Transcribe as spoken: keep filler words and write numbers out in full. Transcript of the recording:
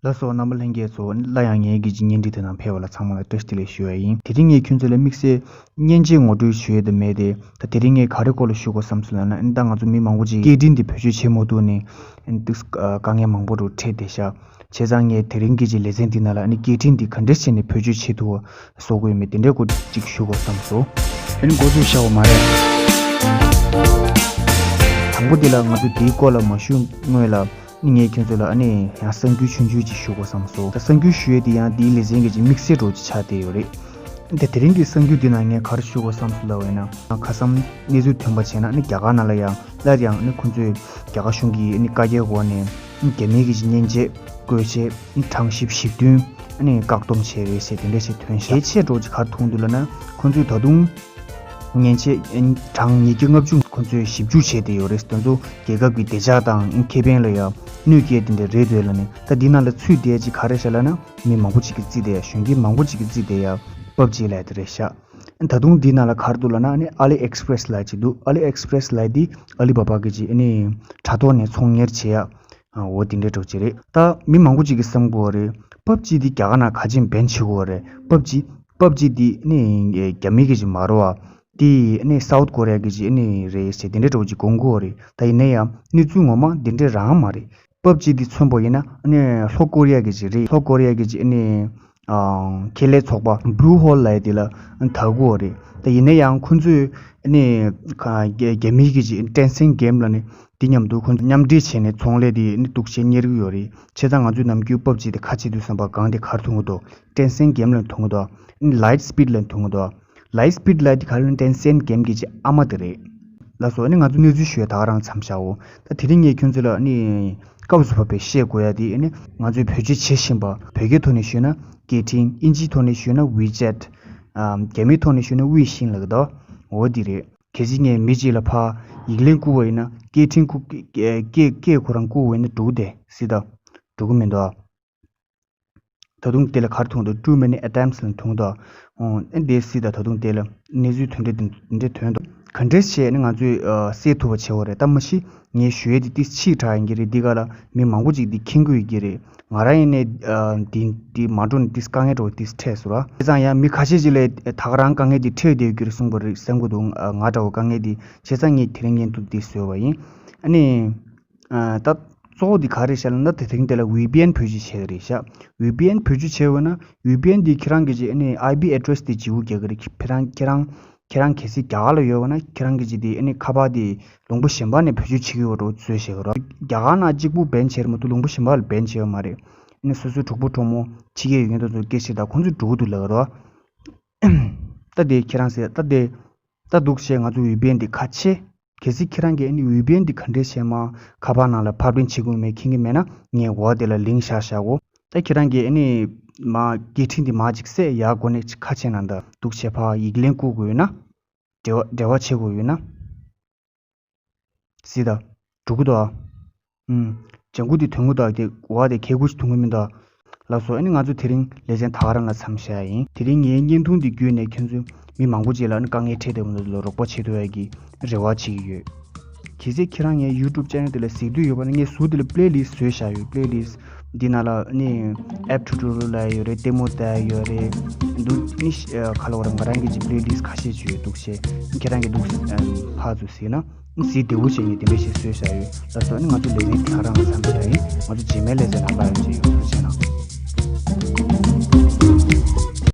ལགས་སོ། རྣམ་པ་ལྷན་རྒྱས་ཚོ། སླར་ཡང་ངའི་གི་བརྙན་འཕྲིན་དེ་ནང་ཕེབས་པ་ལ་ཚང་མ་ལ་བཀྲ་ཤིས་བདེ་ལེགས་ཞུ་བ་ཡིན། དེ་རིང་ངས་ཁྱོད་ཚོ་ལ་དམིགས་བསལ་མཉེན་ཆས་ངོ་སྤྲོད་ཞུ་ཡས་དེ་མེད་དེ། ད་དེ་རིང་ངས་ག་རེ་སྐོར་ལ་ཞུ་དགོས་བསམ་སོང་ལབ་ན། ཨ་ནི་ད་ང་ཚོ་མི་མང་པོ་ཅིག་སྐད་འཕྲིན་དེ་བེད་སྤྱོད་བྱེད་མ་ཐུབ་ནས། ཨ་ནི་ཏིག་དཀའ་ངལ་མང་པོ་རུ་འཕྲད་བསྡད་ཤག་བྱས་ཙང་ངས་དེ་རིང་གི་ཅིག་ལེ་ཚན་འདི་ནང་ལ་ཨ་ནི་སྐད་འཕྲིན་འདི་ག་འདྲས་བྱས་ནས་བེད་སྤྱོད་བྱེད་ཐུབ་པ་བཟོ་དགོས་ཡོད་མེད་དེ་འདྲའི་སྐོར་ཅིག་ཞུ་དགོས་བསམ་སོང་། ཨ་ནི་འགོ་ཚུགས་བཞག་པ་མ་རེད། དང་པོ་འདི་ལ་ང་ཚོ་འདིའི་སྐོར་ལ་མ་ཞུ་སྔོན་ལ། ཨ་ནི་ངས་ཁྱོད་ཚོ་ལ་ཨ་ནི་ཡང་གསར་འགྱུར་ཆུང་ཆུང་ཅིག་ཞུ་དགོས་བསམ་སོང་། ད་གསར་འགྱུར་ཞུ་ཡས་འདི་ཡང་འདིའི་ལེ་ཚན་གྱི་ཅིག་དམིགས་བསལ་འདྲ་བོ་ཅིག་ཆགས་བསྡད་ཡོད་རེད། ད་དེ་རིང་གི་གསར་འགྱུར་འདི་ནང་ངས་ག་རེ་ཞུ་དགོས་བསམ་སོང་ལབ་པ་ཡིན་ན། ཁ་སང་གནས་ཚུལ་ཐོན་པ་བྱས་ན་ཨ་ནི་རྒྱ་གར་ནང་ལ་ཡང་སླར་ཡང་ཨ་ནི་ཁོང་ཚོས་རྒྱ་གར་གཞུང་གི་ཨ་ནི་བཀའ་རྒྱའི་འོག་ནས་ཨ་ནི་རྒྱ་མིའི་གི་ཅིག་མཉེན་ཆས་བཀོལ་ཆས་ཨ་ནི་གྲངས་བཞི་བཅུ་ཞེ་བདུན་ཨ་ནི་བཀག་སྡོམ་བྱས་རེད་ཟེར་དེ་འདྲ་ཞིག་ཐོན་ཤག་གལ་ཆེ་འདྲ་བོ་ཅིག་ག་རེ་མཐོང་འདུག་ལབ་ན། ཁོང་ཚོས་ད་དུང་མཉེན་ཆས་གྲངས་ཉིས་བརྒྱ་ལྔ་བཅུ་ཁོང་ཚོས་ཞིབ་འཇུག་བྱས་བསྡད་ཡོད་རེད། དེ་ཚོ་རྒྱལ་ཁབ་ཀྱི་བདེ་འཇགས་དང་ཁེ་ཕན་ལ་ཡང་གནོད་སྐྱེལ་དེ་འདྲ་རེད་འདུག་ལབ་ནས། ད་འདི་ནང་ལ་ཚུད་བསྡད་ཅིག་ག་རེ་ཤག་ལབ་ན། མི་མང་པོ་ཅིག་གིས་བརྩིས་བསྡད་ཡ། གཞོན་སྐྱེས་མང་པོ་ཅིག་གིས་བརྩིས་བསྡད་ཡ་པབ་ཇི་ལབ་དེ་རེད་ཤག་ད་དུང་འདི་ནང་ལ་ག་རེ་འདུག་ལབ་ན། ཨ་ནི་ཨ་ལི་ཨེགས་པི་རེ་སི་ལབ་ཅིག་འདུག་ཨ་ལི་ཨེགས་པི་རེ་སི་ལབ་དེ་ཨ་ལི་བ་བ་གི་ཅིག་ཨ་ནི་དྲ་ཐོག་ནས་ཚོང་གཉེར་བྱེད་ཡ། འོ་དེ་འདྲའི་འདྲ་བོ་ཅིག་རེད། ད་མི་མང་པོ་ཅིག་གིས་བསམ་གྱི་ཡོད་རེད། པབ་ཇི་འདི་རྒྱ་གར་ནང་ག་ཅིག་བེན་བྱེད་ཀྱི་ཡོད་རེད། པབ་ཇི། པབ་ཇི་འདི་ནི་རྒྱ་མི་གི་ཅིག་མ་རེད་པ། འདི་ནི་སའུཐ་ཀོ་རི་ཡ་གི་ཅིག་ནི་རེད་ཟེར་དེ་འདྲའི་འདྲ་བོ་ཅིག་དགོངས་ཀྱི་ཡོད་རེད། ད་ཡིན་ན་ཡང་གནས་ཚུལ་ངོ་མ་འདི་འདྲ་རང་མ་རེད། པབ་ཇི་འདི་མཚོན་པ་ཡིན་ན་ནི་ལྷོ་ཀོ་རི་ཡ་གི་ཅིག་རེད། ལྷོ་ཀོ་རི་ཡ་གི་ཅིག་ནི་ཁེ་ལས་ཚོགས་པ་བྷུ་ལུ་ཧོལ་ལབ་ཡ་དེ་ལ་དར་གྱི་ཡོད་རེད། ད་ཡིན་ན་ཡང་ཁོང་ཚོས་ནི་རྒྱ་མི་གི་ཅིག་ཊེན་སེན་གེམ་ལབ་ནི། དེ་མཉམ་དུ་ཁོང་ཚོ་མཉམ་འབྲེལ་བྱས་ནས་ཚོང་ལས་དེ་ནི་འདུག་སེ་གཉེར་གྱི་ཡོད་རེད། བྱས་ཙང་ང་ཚོས་ནམ་རྒྱུན་པབ་ཇི་དེ་ཁ་ཕྱེ་དུས་ཙམ་པ་སྒང་དེ་ག་རེ་མཐོང་གི་འདུག་ཊེན་སེན་གེམ་ལབ་མཐོང་གི་འདུག་ལའིཊ་སི་པིཌ་ལབ་མཐོང་གི་འདུག་ལའིཊ་སི་པིཌ་ལབ་དེ་ག་རེ་ཊེན་སེན་གེམ་གྱི་ཅིག་ཨ་མ་དེ་རེད། ལགས་སོ། ཨ་ནི་ང་ཚོ་གནས་ཚུལ་ཞུ་ཡ་ད་ག་རང་མཚམས་བཞག་འོ། ད་དེ་རིང་ངས་ཁྱོད་ཚོ་ལ་ནི་སྐབས་སུ་བབས་པའི་བཤད་དགོས་ཡ་དེ་ཨ་ནི་ང་ཚོས་བེད་སྤྱོད་བྱེད་བཞིན་པ། བོད་སྐད་ཐོག་ནས་ཞུས་ན་སྐད་འཕྲིན། ཨིན་ཇིའི་ཐོག་ནས་ཞུས་ན་ཝི་ཅེཊ། རྒྱ་མིའི་ཐོག་ནས་ཞུས་ན་ཝི་ཤིང་ལབ་ཀྱི་འདུག་འོ་དེ་རེད། གལ་སྲིད་ངས་མི་གཅིག་ལ་ཕར་ཡིག་ལན་བསྐུར་བ་ཡིན་ན། སྐད་འཕྲིན་བསྐུར། སྐད་སྐད་སྐད་ཁོ་རང་བསྐུར་བ་ཡིན་ན་འགྲིག་གི་རེད་ཟེར་ད། འགྲིག་གི་མི་འདུག་ད་དུང་དེ་ལ་ག་རེ་མཐོང་འདུག་ཊུ་མེ་ནི་ཨེ་ཊེམ་ཊི་སི་ལབ་མཐོང་འདུག་འོ་ཨེ་འདི་ཟེར་ད། ད་དུང་དེ་ལ་གནས་ཚུལ་དེ་འདྲ་དེ་འདྲ་ཐོན་འདུག་ག་འདྲས་བྱས་ནས་ང་ཚོས་ཨ་སེལ་ཐུབ་པ་བྱེད་དགོས་རེད། ད་མ་གཞི་ངས་ཞུ་ཡས་དེ་ཏིས་ཕྱིས་དྲགས་ཡིན་གྱི་རེད། འདི་ག་ལ་མི་མང་པོ་ཅིག་འདི་མཁྱེན་གྱི་ཡོད་ཀྱི་རེད། ང་རང་ཡིན་ནའི་ཨ་འདི་འདི་མ་འགྲོ་ནས་ཏིས་དཀའ་ངལ་འདྲ་བོ་ཏིས་འཕྲད་སོང་ར། བྱས་ཙང་ཡང་མི་ཁ་ཤས་ཅིག་ལ་ད་ག་རང་དཀའ་ངལ་འདི་འཕྲད་བསྡད་ཡོད་ཀྱི་རེད་གསུང་གི་རེད་བསམ་གྱི་འདུག་ང་འདྲ་བོ་དཀའ་ངལ་འདི། བྱས་ཙང་ངས་དེ་རིང་བརྙན་ཐུང་འདི་བཟོས་པ་ཡིན། ཨ་ནི་ཨ་ད་གཙོ་བོ་འདི་ག་རེ་བཤད་ལབ་ན། དེ་རིང་དེ་ལ་ཝི་པི་ཨེན་བེད་སྤྱོད་བྱས་ཀྱི་རེད་ཤག་ཝི་པི་ཨེན་བེད་སྤྱོད་བྱས་པ་ན་ཝི་པི་ཨེན་འདི་ཁྱེད་རང་གི་ཅིག་ཨ་ནི་ཨའི་པི་ཨེ་ཌི་རེ་སི་དེ་བརྗེ་པོ་རྒྱག་གི་རེད། ཁྱེད་རང་ཁྱེད་རང་ཁྱེད་རང་གལ་སྲིད་རྒྱ་གར་ལ་ཡོད་པ་ན་ཁྱེད་རང་གི་ཅིག་དེ་ཨ་ནི་ཁ་པར་དེ་ལུང་པ་གཞན་པ་ནས་བེད་སྤྱོད་བྱེད་ཀྱི་ཡོད་འགྲོ་བཟོས་བཞག་གི་རེད། རྒྱ་གར་ནང་གཅིག་པུ་བེན་བྱས་རེད་མ་གཏོགས་ལུང་པ་གཞན་པ་ལ་བེན་བྱས་ཡོད་མ་རེད། ཨ་ནི་སོ་སོའི་གྲོགས་པོ་གྲོགས་མོ་ཕྱི་རྒྱལ་ཡོད་མཁན་དེ་ཚོ་སྐད་ཆ་ད་ཁོང་ཚོས་འགྲོ་གི་འདུག་ལབ་ཀྱི་རེད། ད་དེ་ཁྱེད་རང་ཟེར་ད་དེ་ད་འདུག་བྱས་ང་ཚོ་ཝི་པི་ཨེན་དེ་ཁ་ཕྱེ། གལ་སྲིད་ཁྱེད་རང་གིས་ཨ་ནི་ཝི་པི་ཨེན་དེ་ག་འདྲས་བྱས་མ་ཁ་པར་ནང་ལ་ཕབ་ལེན་བྱེད་དགོས་མེད་མཁྱེན་གྱི་མེད་ན། ངས་འོག་དེ་ལ་ལིང་ཀི་བཞག་བཞག་གོ། ད་ཁྱེད་རང་གིས་ཨ་ནི་མ་སྐད་འཕྲིན་དེ་མ་ཅིག་གསལ་ཡག་སྒོ་ནས་ཅིག་ཁ་ཕྱེ་ན། ད་འདུག་བྱས་ཕར་ཡིག་ལན་བསྐུར་དགོས་ཡོད་ན། འབྲེལ་བ་འབྲེལ་བ་བྱེད་དགོས་ཡོད་ན། སྲིད་ད། འགྲོ་གི་འདུག་ཨ། ཨུམ། ལྗང་གུ་དེ་ཐོན་གི་འདུག་དེ་འོག་དེ་གད་ཁུག་ཅིག་ཐོན་གི་མི་འདུག་ལགས་སོ། ཨ་ནི་ང་ཚོ་དེ་རིང་ལེ་ཚན་ད་ག་རང་ལ་མཚམས་བཞག་ཡིན། དེ་རིང་ངའི་བརྙན་ཐུང་འདི་བརྒྱུད་ནས་ཁྱོད་ཚོ་མི་མང་པོ་ཅིག་ལ་ཨ་ནི་དཀའ་ངལ་འཕྲད་བསྡད་པ་འདི་ཚོ་ལ་རོགས་པ་བྱེད་ཐུབ་ཡ་གི་རེ་བ་བྱེད་ཀྱི་ཡོད། གལ་སྲིད་ཁྱེད་རང་ངའི་ཡུ་ཊུབ་ཅེ་ནལ་དེ་ལ་གཟིགས་འདོད་ཡོད་པ་ན། ངས་ཟུར་དེ་ལ་པི་ལེ་ལིསི་བཟོས་བཞག་ཡོད། པི་ལེ་ལིསི་འདི་ནང་ལ་ཨ་ནི་ཨེབ་ཊུ་ཊོ་རི་ཡལ་ལབ་ཡ་ཡོད་རེད། ལྟད་མོ་ལྟ་ཡ་ཡོད་རེད། འདུག་ཨ་ནི་ཨ་ག་ལ་བ་ར་ང་རང་གི་ཅིག་པི་ལེ་ལིསི་ཁ་ཤས་ཅིག་ཡོད་འདུག་བྱས། ཁྱེད་རང་གིས་འདུག་ཨ་ཕར་ཚུར་གཟིགས་ན། གཟིགས་བདེ་བོ་བྱས་ནས་དེ་འདྲ་ཞིག་བཟོས་བཞག་ཡོད། ལགས་སོ། ཨ་ནི་ང་ཚོ་ལེ་ཚན་དེ་ག་རང་ལ་མཚམས་བཞག་ཡིན། ང་ཚོ་རྗེས་མའི་ལེ་ཚན་ནང་ལ་ཡང་མཇལ་ཡོང་།